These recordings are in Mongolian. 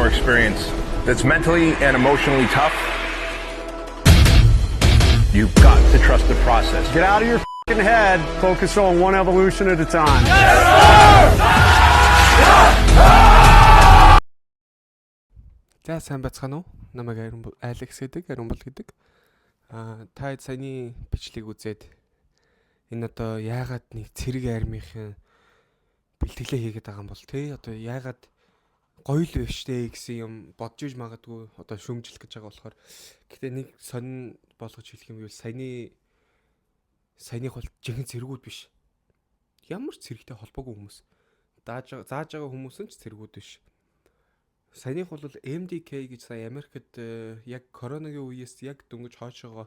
our experience that's mentally and emotionally tough. You've got to trust the process. Get out of your fing head. Focus on one evolution at a time. За, сайн байцгаана уу? Намайг Алекс гэдэг, Ариунбол гэдэг. Та саяны бичлэг үзээд энэ одоо яагаад нэг цэрэг армийн бэлтгэлээ хийгээд байгаа юм бол те, одоо яагаад гоё л биш те гэсэн юм бодож иж магадгүй, одоо шүүмжлэх гэж байгаа болохоор. Гэхдээ нэг сонин болгож хэлэх юм бол саяных бол жинхэнэ цэргүүд биш. Ямар ч цэрэгтэй холбоогүй хүмүүс. Зааж байгаа хүмүүс нь ч цэргүүд биш. Саяных бол MDK гэж сая Америкт яг коронагийн үеэс яг дөнгөж хойшоогоо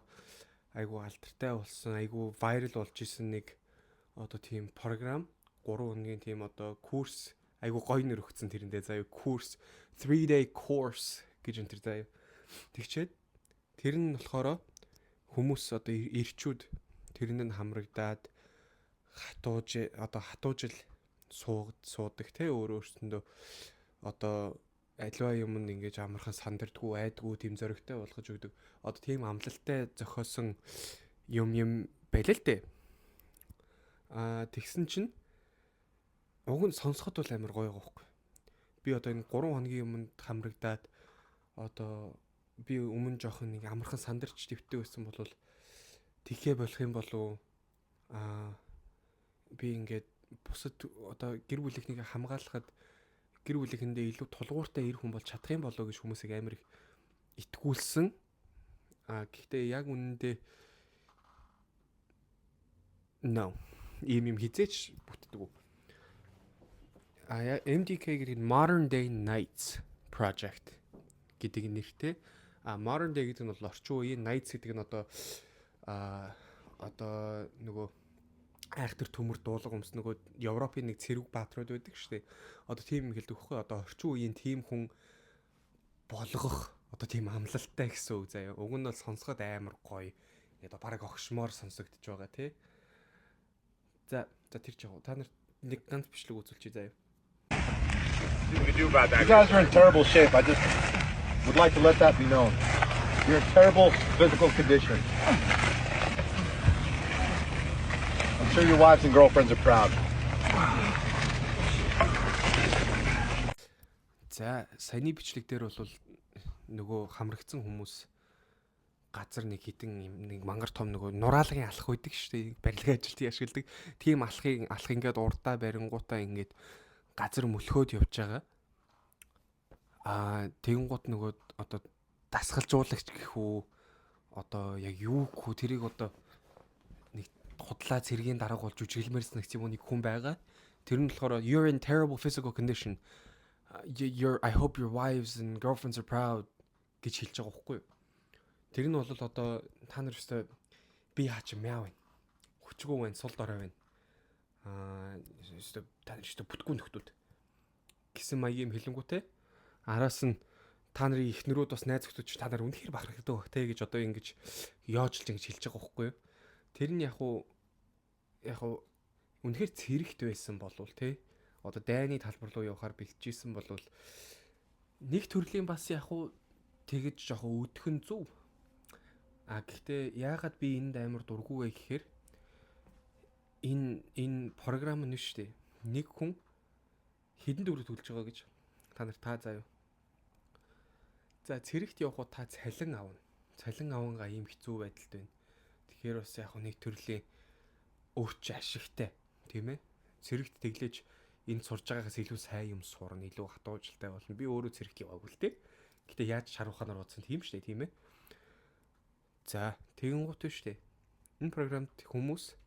айгу алдартай болсон, айгу viral болж исэн нэг одоо тийм програм, 3 хоногийн тийм одоо курс, айгу гоё нэр өгсөн тэрэндээ заяа, курс, 3 day course гэж энэ төр заяа. Тэгчээд тэр нь болохоор хүмүүс, одоо эрчүүд тэрэнд нь хамрагдаад хатууж, одоо хатуужил суудаг те, өөр өөрсөндөө одоо аливаа юм нь ингэж амархан сандардгүй, айдгүй, тийм зоригтой болгож өгдөг. Одоо тийм амлалтай зохиосон юм байлаа л дээ. Тэгсэн чинь уг нь сонсоход бол амар гоё байгаа байхгүй. Би одоо энэ 3 хоногийн юмд хамрагдаад одоо би өмнө жоохон нэг амархан сандарч твтдэг байсан бол тэгхээ болох юм болов, би ингээд бусад одоо гэр бүлийнхнийг хамгаалахад, гэр бүлийнхэндээ илүү тулгууртай эр хүн болж чадах юм болоо гэж хүмүүсийг амар их итгүүлсэн. Гэхдээ яг үнэндээ no. Ийм юм хэзээ ч бүтдэг. MDK гэдэг нь Modern Day Knights Project гэдэг нэртэй. Modern Day гэдэг нь бол орчин үеийн, Knights гэдэг нь одоо нөгөө айхтар төмөр дуулга өмс нөгөө Европын нэг цэрэг баатрууд байдаг шүү дээ. Одоо тийм юм хэлдэг хөхгүй. Одоо орчин үеийн тийм хүн болгох одоо тийм амлалтай гэсэн үг заяа. Уг нь бол сонсоход амар гоё. Одоо бараг огшмоор сонсогдож байгаа тий. За, тэр жоо. Та нарт нэг ганц бичлэг үзүүлчихье заяа. See what we can do about that. You guys are in terrible shape. I just would like to let that be known. You're in terrible physical condition. I'm sure your wives and girlfriends are proud. За, саяны бичлэг дээр бол нөгөө хамрагдсан хүмүүс газар нэг хитэн юм нэг мангар том нөгөө нураалгын алх байдаг шүү дээ. Барилгын ажилтны ашигладаг. Тийм алх ингээд урдаа барингуудаа ингээд газар мөлхөөд явж байгаа. Тэгэнгუთ нөгөө одоо дасгалжуулагч гэх үү, одоо яг юу гэх үү, тэрийг одоо нэг худлаа цэргийн дарга болж жүжиглэмээр санагц юм уу, нэг хүн байгаа. Тэр нь болохоор "You're in terrible physical condition. You're I hope your wives and girlfriends are proud" гэж хэлж байгаа байхгүй юу? Тэр нь бол одоо та нар өстой би хаа чи мяв байна. Хүчгүй байна, сул дорой байна. Өстой та нар өстой бүтггүй нөхдүүд гэсэн маягийн юм хэлэнгүүтээ араас нь та нарын эхнэрүүд, бас найз нөхдөд чи та нар үнэхээр бахархдаг те гэж одоо ингэж ёожилж ингэж хэлж байгаа байхгүй юу? Тэр нь яг уу үнэхээр цэрэгт байсан болвол те, одоо дайны талбар руу явахаар бэлтжижсэн болвол нэг төрлийн бас яг уу тэгэж жоохон өдөхөн зүв. Гэхдээ яагаад би энд амар дургүй вэ гэхээр энэ програм нь шүү дээ. Нэг хүн хэдэн төгрөг төлж байгаа гэж та нар та заяа. За, цэрэгт явахад та цалин авна. Цалин авангаа ийм хэцүү байдалд байна. Тэгэхээр бас яг нэг төрлийн өөрч ашигтай, тийм ээ. Цэрэгт тэглэж энд сурж байгаагаас илүү сайн юм сурна, илүү хатуужилтай болно. Би өөрөө цэрэгт яваагүй л дээ. Гэтэ яаж шарууханаар бодсон тийм шүү дээ, тийм ээ. За, тэгэнгუთ шүү дээ. Энэ програмд хүмүүс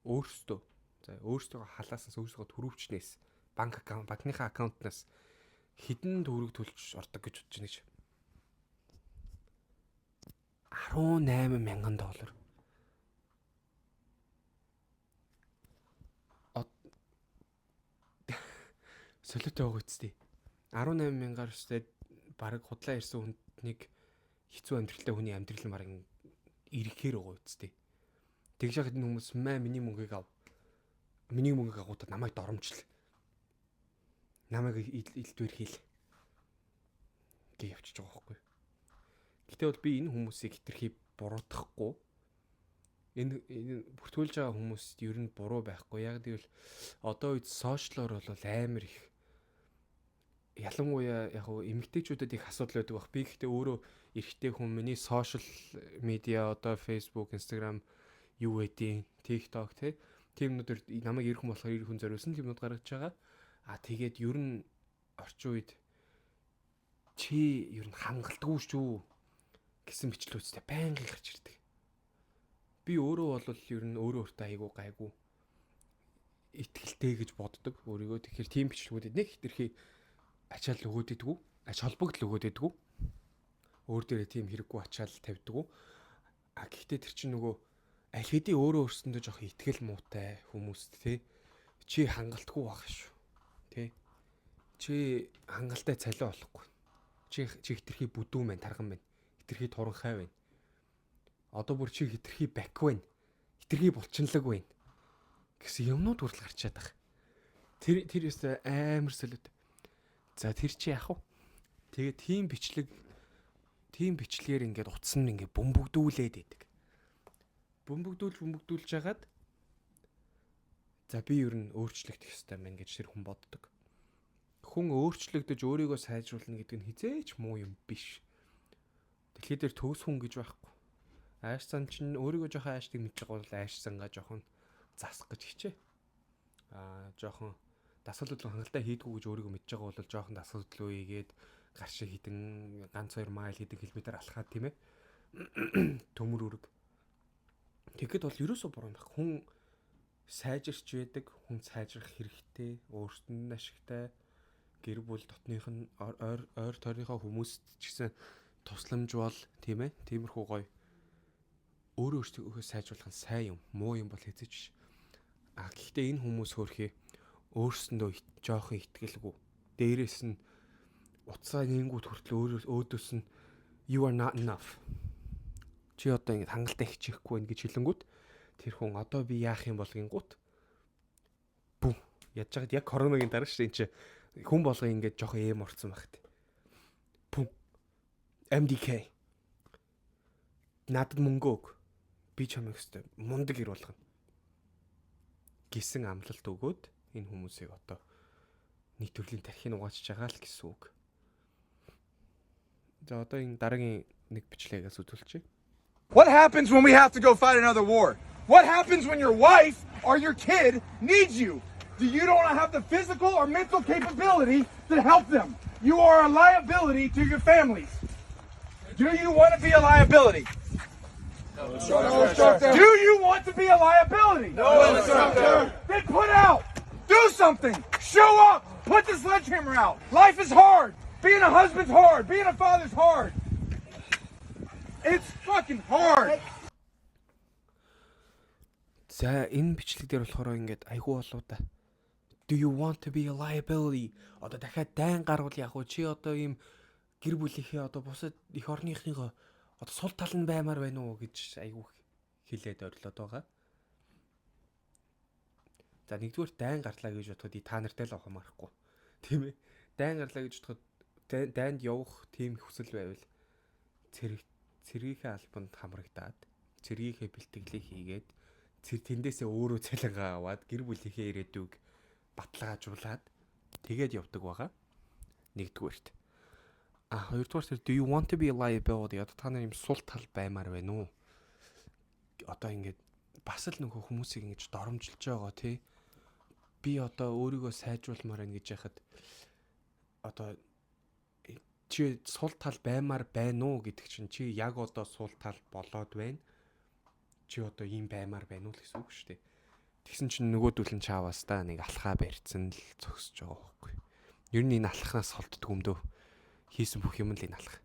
өөрсдөө, за, өөрсдөө халаасаас, өөрсдөө төрөвчнээс, банк аккаунт, банкныхаа аккаунтнаас хэдэн төгрөг төлж ордог гэж бодож байна гэж. 18 мянган доллар. Солиотой байгаа үсттэй. 18 мянгаар өстэй баг худлаа ирсэн хүнд нэг хэцүү амьдралтай хүний амьдрал нь баг ирэхээр байгаа үсттэй. Тэгж яхад энэ хүмүүс маа миний мөнгийг ав. Миний мөнгийг авахтаа намайг доромжл. Намайг илдвэр хийл. Гэ явчихж байгаа байхгүй. Гэтэ бол би энэ хүмүүсийг хэтэрхий буруутгахгүй. Энэ бүртгүүлж байгаа хүмүүст ер нь буруу байхгүй. Яг гэвэл одоо үед social оор бол амар их, ялангуяа яг уу эмэгтэйчүүдэд их асуудал байдаг баг. Би гэхдээ өөрөө эрэгтэй хүн, миний social media одоо Facebook, Instagram юу гэдیں, TikTok те, тиймнүүдээр намайг эр хүн болохоор эр хүн зориулсан тиймнүүд гаргаж байгаа. А тэгээд ер нь орчин үед чи ер нь хангалтгүй шүү гэсэн бичлэгүүдтэй байнгын гарч ирдэг. Би өөрөө бол ер нь өөрөө өөртөө айгуу гайгүй итгэлтэй гэж боддог өөрийгөө. Тэгэхээр тийм бичлэгүүдэд нэг хэтэрхий ачаал өгөөд идэггүй, ач холбогдол өгөөд идэггүй. Өөр дээрээ тийм хэрэггүй ачаал тавьдаггүй. А гэхдээ тэр чинь нөгөө аль хэдийн өөрөө өөрсөндөө жоох итгэл муутай хүмүүст те, чи хангалтгүй байх шүү. Тэ. Чи хангалттай цалин олохгүй. Чи хэтэрхий бүдүүн байна, тарган байна. Хэтэрхий туранхай байна. Одоо бүр чи хэтэрхий бак байна. Хэтэрхий булчинлаг байна гэсэн юмнууд хүртэл гарчаад байгаа. Тэр ёстой амар солиот. За, тэр чи яах вэ? Тэгээ тийм бичлэгээр ингээд утас нь ингээд бөмбөгдүүлээд байдаг. Бөмбөгдүүлж бөмбөгдүүлж жагаад, за, би ер нь өөрчлөгдөх ёстой байна гэж тэр хүн боддог. Хүн өөрчлөгдөж өөрийгөө сайжруулна гэдэг нь хэзээ ч муу юм биш. Дэлхий дээр төгс хүн гэж байхгүй. Ааш зан чинь өөрийгөө жоохон аашдаг мэдж байгаа бол ааш зангаа жоохон засах гэж хичээ. Аа, жоохон дасгал хөдөлгөөн хангалттай хийдгүү гэж өөрийгөө мэдж байгаа бол жоохон дасгал хөдөлгөөн хийгээд гар шиг хідэн ганц 2 mile, хэдэн километр алхаад, тийм ээ. Төмөр өрөг. Тэгэхэд бол ерөөсөө буруу юм байх. Хүн сайжирч байдаг, хүн сайжрах хэрэгтэй, өөртөнд нь ашигтай, гэр бүл дотных нь, ойр ойр тойрныхоо хүмүүст ч гэсэн тусламж бол, тийм ээ. Тиймэрхүү гоё. Өөрөө өөртөө сайжруулах нь сайн юм, муу юм бол хэзээ ч биш. А гэхдээ энэ хүмүүс хөөрхий өөрсөндөө жоохон итгэлгүй. Дээрээс нь утсаа нэнгүүт хүртэл өөрөө өөдөөс нь "You are not enough. Чи одоо ингэж хангалттай хичээхгүй байна" гэж хэлэнгүүт тэр хүн одоо би яах юм бол гингүүт бүү ядж хагаад яг коронагийн дараа шүү дээ, энэ чи хүн болго ингэж жоохон эм орцсон байх тий. Пүм. MDK. Надад мөнгө өг. Би чамайг өстэй мундаг ир болгоно гэсэн амлалт өгөөд энэ хүмүүсийг одоо нэг төрлийн тархийг угаачж байгаа л гэсэн үг. За, одоо энэ дараагийн нэг бичлэгээс үзүүлчихье. What happens when we have to go fight another war? What happens when your wife or your kid needs you? Do you don't have the physical or mental capability to help them? You are a liability to your families. Do you want to be a liability? No. Do you want to be a liability? No, instructor. Then put out. Do something. Show up. Put the sledgehammer out. Life is hard. Being a husband's hard. Being a father's hard. It's fucking hard. За, энэ бичлэг дээр болохоор ингээд айгүй болоо да. "Do you want to be a liability?" Одоо дахиад дайн гарвал яг уу чи одоо ийм гэр бүлийнхээ, одоо бусад эх орныхныгоо одоо сул тал нь баймаар байна уу гэж айгүй хэлээд орилоод байгаа. За, нэгдүгээр дайн гарлаа гэж бодоход та нартай л хамаарахгүй. Тийм ээ. Дайн гарлаа гэж бодоход дайнд явах тийм хүсэл байвал цэргийнхээ албанд хамрагдаад, цэргийнхээ бэлтгэлийг хийгээд, цэр тэндээсээ өөрөө цалингаа аваад, гэр бүлийнхээ ирээдүйг баталгаажуулаад тэгээд явдаг байгаа. Нэгдүгээрт. А хоёрдугаар тэр "Do you want to be a liability?" Одоо та нар юм сул тал баймаар байна уу? Одоо ингээд бас л нөгөө хүмүүсийг ингэж доромжилж байгаа, тий. Би одоо өөрийгөө сайжруулмаар байна гэж яхад одоо чи сул тал баймаар байна уу гэдэг чинь чи яг одоо сул тал болоод байна. Чи одоо ийм баймаар байна уу л гэсэн үг шүү дээ. Тэгсэн чинь нөгөөдөл нь чаавас та нэг алхаа барьцсан л зогсож байгаа байхгүй. Ер нь энэ алхахнаас холддог юм дөө. Хийсэн бүх юм л энэ алхах.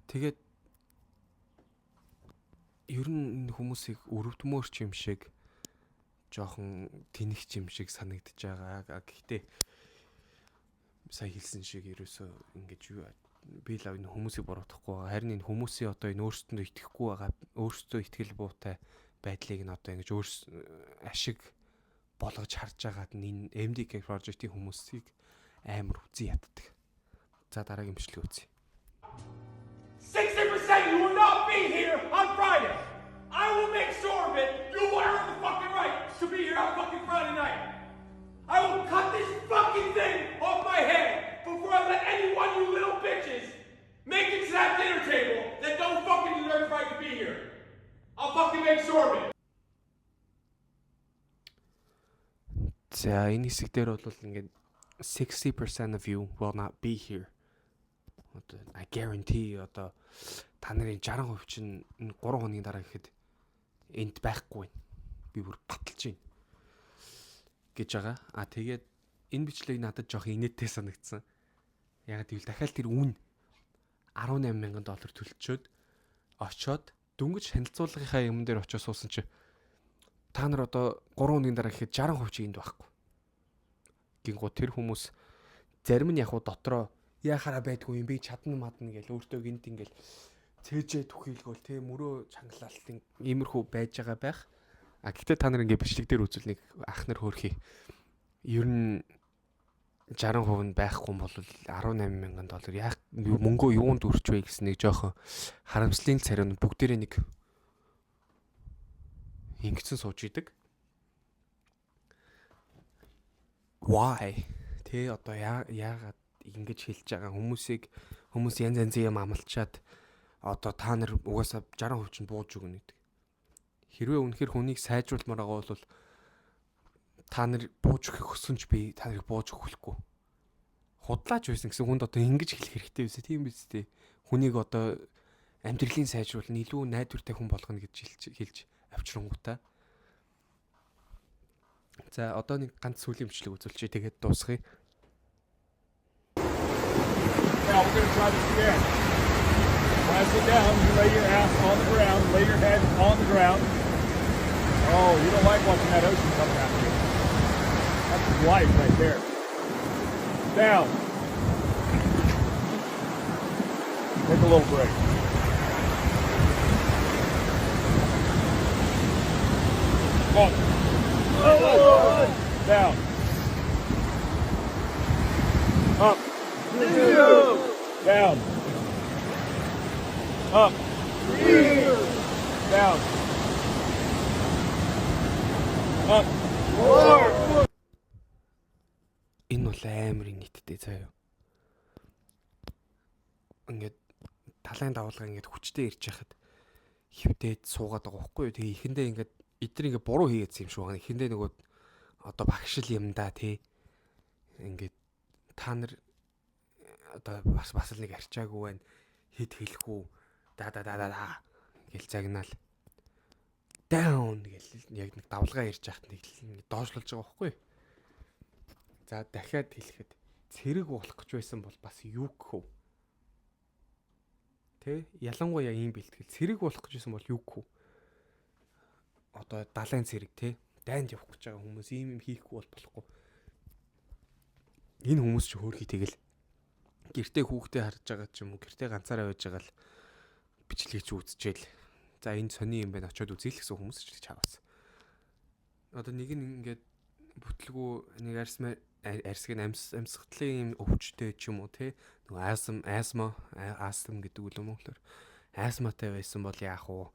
Тэгээд ер нь энэ хүмүүсийг өрөвдмөр ч юм шиг, жоохон тэнэгч юм шиг санагдаж байгаа. Гэхдээ сая хэлсэн шиг ерөөсөө ингэж юу би л энэ хүмүүсийг буруутгахгүй байгаа. Харин энэ хүмүүсийн одоо энэ өөрсдөндөө итгэхгүй байгаа, өөрсдөө итгэл буутай байдлыг нь одоо ингэж өөрс ашиг болгож харж байгаад нь энэ MDK project-ийн хүмүүсийг амар үзэн яддаг. За, дараагийн бичлэг үзье. 60% you will not be here on Friday. I will make sure of it. You will earn the fucking right to be here on fucking Friday night. I will cut this fucking thing off my head before I let any one of you little bitches make it to that dinner table that don't fucking deserve the right to be here. I'll fucking make sure of it. За, энэ хэсэг дээр бол ингээд 60% of you will not be here. Одоо I guarantee, одоо та нарын 60% чинь энэ 3 хоногийн дараа гэхэд энд байхгүй байна. Би бүр баталж байна гэж байгаа. А тэгээд энэ бичлэг надад жоох инээдтэй санагдсан. Яг гэвэл дахиад тэр үн 18 мянган доллар төлчөөд очоод дөнгөж танилцуулгынхаа юм дээр очиж суусан чи та нар одоо 3 хоногийн дараа гэхэд 60% чи энд байхгүй. Гингуу тэр хүмүүс зарим нь яг уу дотроо яхаараа байдгүй юм, би чадна мадна гэл өөртөө гинт ингээл цээжээ түхийлгөөл те, мөрөө чангалаалтын иймэрхүү байж байгаа байх. А гэхдээ та нар ингээ бичлэг дээр үзвэл нэг ах нар хөөрхий. Ер нь 60% нь байхгүй бол 18 мянган доллар яг мөнгөө юунд өрч вэ гэсэн нэг жоохон харамслын царай нь бүгдээрээ нэг ингэсэн сууж идэг. Why? Тэ, одоо яагаад ингэж хэлж байгаа хүмүүсийг, хүмүүс янз янзын юм амлчаад одоо та нар угаасаа 60% чинь бууж өгнө гэдэг. Хэрвээ үнэхэр хүнийг сайжруулмаар байгаа бол та нар бууж өгөх хүссэн ч би та нарыг бууж өгөхгүй. Худлаач байсан гэсэн хүнд одоо ингэж хэлэх хэрэгтэй байсан, тийм биз дээ. Хүнийг одоо амьдралын сайжруулна, илүү найдвартай хүн болгоно гэж хэлж авчрангуудаа. За, одоо нэг ганц сүүлийн бичлэг үзүүлчихье, тэгээд дуусгая. Now we're going to try this again. When I sit down, you lay your ass on the ground, lay your head on the ground. Oh, you don't like watching that ocean coming after you. That's life right there. Down. Take a little break. Up. Down. Up. Two. Down. Up. Three. Down. Up. Four. Энэ бол амар нийтдээ заяа. Ингээд талын давалгаа ингээд хүчтэй ирж яхад хөвдөөд суугаад байгаа байхгүй юу. Тэгээ эхэндээ ингээд эдгээр ингээд буруу хийгээдсэн юм шиг байна. Эхэндээ нөгөө одоо багшил юм да тий. Ингээд та нар одоо бас л нэг арчаагүй байна. Хэд хэлэхүү да да да да да гэл загнаал down гэл яг нэг давлгаа ирж яхад нэг л доошлуулж байгаа байхгүй юу. За, дахиад хэлэхэд цэрэг болох гэж байсан бол бас юу гэх вэ? Тэ, ялангуяа ийм бэлтгэл цэрэг болох гэж байсан бол юу гэх вэ? Одоо далайн цэрэг те, дайнд явах гэж байгаа хүмүүс ийм юм хийхгүй бол болохгүй. Энэ хүмүүс ч хөөрхий тэгэл гэртээ хүүхдээ харж байгаа ч юм уу, гэртээ ганцаараа байж байгаа л бичлэгийг чи үзчихэл. За, энэ сони юм байна, очиод үзье л гэсэн хүмүүс ч чаваас. Одоо нэг нь ингээд бүтлгүү нэг арьс арьсыг нь амьсгалын юм өвчтэй ч юм уу те, нөгөө асм asthma астм гэдэг үл юм уу, астматай байсан бол яах вэ?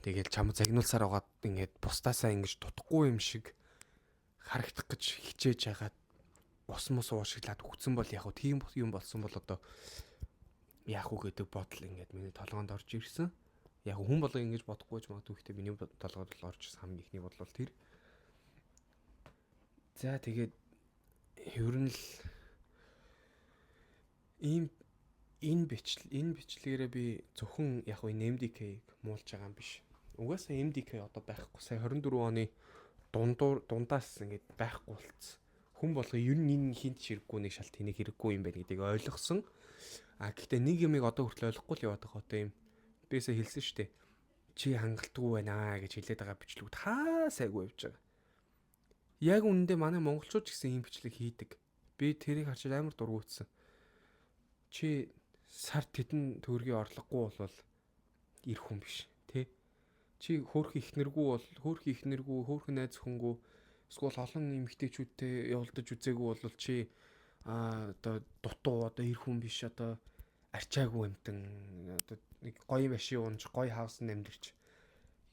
Тэгэл чам загнуулсаар байгаад ингээд бусдаасаа ингэж дутхгүй юм шиг харагдах гэж хичээж хагаад ус мус уушиглаад үхсэн бол яг тийм юм болсон бол одоо яах вэ гэдэг бодол ингээд миний толгоонд орж ирсэн. Яг хүн болго ингэж бодохгүй ч магадгүй, гэхдээ миний толгойд бол орж ирсэн хамгийн ихний бодол бол тэр. За, тэгээд ер нь л ийм энэ бичлэгээрээ би зөвхөн яг энэ MDK-г муулж байгаа юм биш. Угаасаа MDK одоо байхгүй. Сая 24 оны дундуур дундаас ингээд байхгүй болцсон. Хүн болго ер нь энэ хинт хэрэггүй, нэг шалт тэнийг хэрэггүй юм байна гэдгийг ойлгосон. А гэхдээ нэг юмыг одоо хүртэл ойлгохгүй л яваад байгаа. Одоо юм бисээ хэлсэн шүү дээ. Чи хангалтгүй байна гэж хэлээд байгаа бичлэгүүд хаа сайгүй явж байгаа. Яг үнэндээ манай монголчууд ч гэсэн ийм бичлэг хийдэг. Би тэрийг харж амар дургуутсан. Чи сар тэдэн төгрөгийн орлогогүй бол ир хүн биш, тэ? Чи хөөрхөн ихнэргүй бол, хөөрхөн ихнэргүй, хөөрхөн найз хүнгүү, эсвэл олон эмэгтэйчүүдтэй явуулдаж үзээгүй бол чи одоо дутуу одоо эр хүн биш, одоо арчаагүй амтан, одоо нэг гоё машин унж, гоё house амьдарч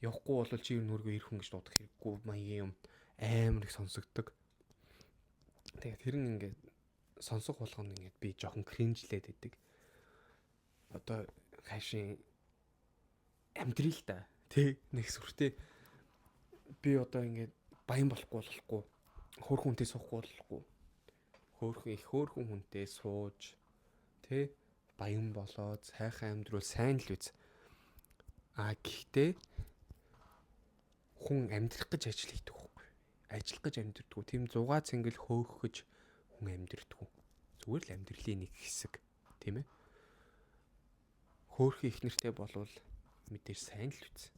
явахгүй бол чи ер нь өөрийгөө эр хүн гэж дуудах хэрэггүй маягийн юм амар их сонсогддог. Тэгээд тэр нь ингээд сонсох болгоно ингээд би жоохон cringe лээд идэг. Одоо хайшин амьдрий л да. Тэ нэг сүртэй би одоо ингээд баян болохгүй болохгүй, хөөрхөн хүнтэй суухгүй болохгүй. Хөөрхөн их хөөрхөн хүнтэй сууж тэ баян болоод сайхан амьдрал сайн л үз. А гэхдээ хүн амьдрах гэж ажил хийдэг байхгүй. Ажиллах гэж амьдрдаггүй. Тийм зугаа цэнгэл хөөх гэж хүн амьдрдаггүй. Зүгээр л амьдралын нэг хэсэг, тийм ээ. Хөөрхөн их нэртэй болвол мэдээж сайн л үз.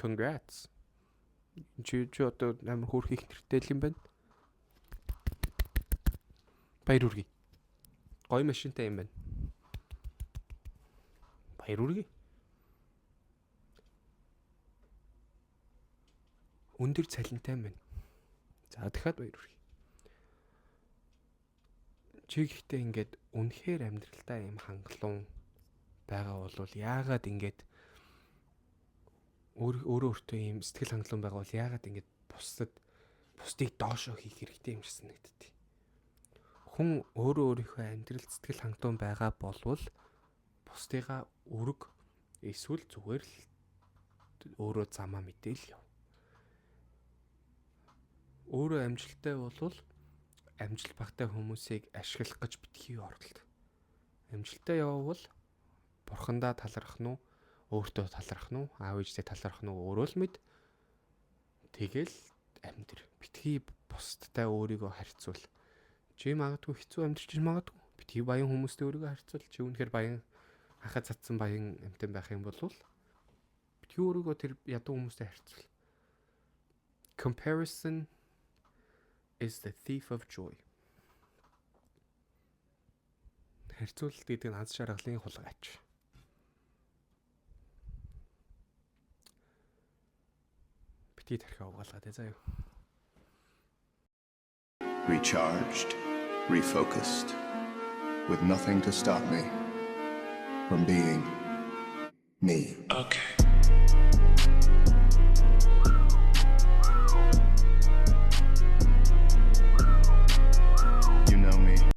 Congrats. Чи одоо амар хөөрхөн их нэртэй л юм байна. Баяр хүргэе. Гоё машинтай юм байна. Баяр хүргэе. Өндөр цалинтай юм байна. За дахиад баяр хүргэе. Чи гэхдээ ингээд үнэхээр амьдралдаа юм хангалуун байгаа бол яагаад ингээд өөрөө өөртөө ийм сэтгэл хангалуун байгаа бол яагаад ингээд бусдыг доошоо хийх хэрэгтэй юм шиг санагддээ. Хүн өөрөө өөрийнхөө амьдрал сэтгэл хангалуун байгаа болвол бусдыгаа өрг эсвэл зүгээр л өөрөө замаа мэдээл яв. Өөрөө амжилттай болвол амжилт багтай хүмүүсийг ашиглах гэж битгий оролд. Амжилттай явбал бурхандаа талархах нь уу, өөртөө талархах нь уу, аав ээждээ талархах нь уу өөрөө л мэд. Тэгэл амьдр. Битгий бусдтай өөрийгөө харьцуул. Чи магадгүй хэцүү амьдрч магадгүй. Битгий баян хүмүүстэй өөрийгөө харьцуул. Чи үнэхээр баян хахад цацсан баян амтан байх юм бол битгий өөрийгөө тэр ядуу хүмүүстэй харьцуул. Comparison is the thief of joy. Харьцуулалт гэдэг нь аз жаргалын хулгайч. Битгий тархиа угаалгаа тэ заа юу. Recharged, refocused, with nothing to stop me from being me. Okay.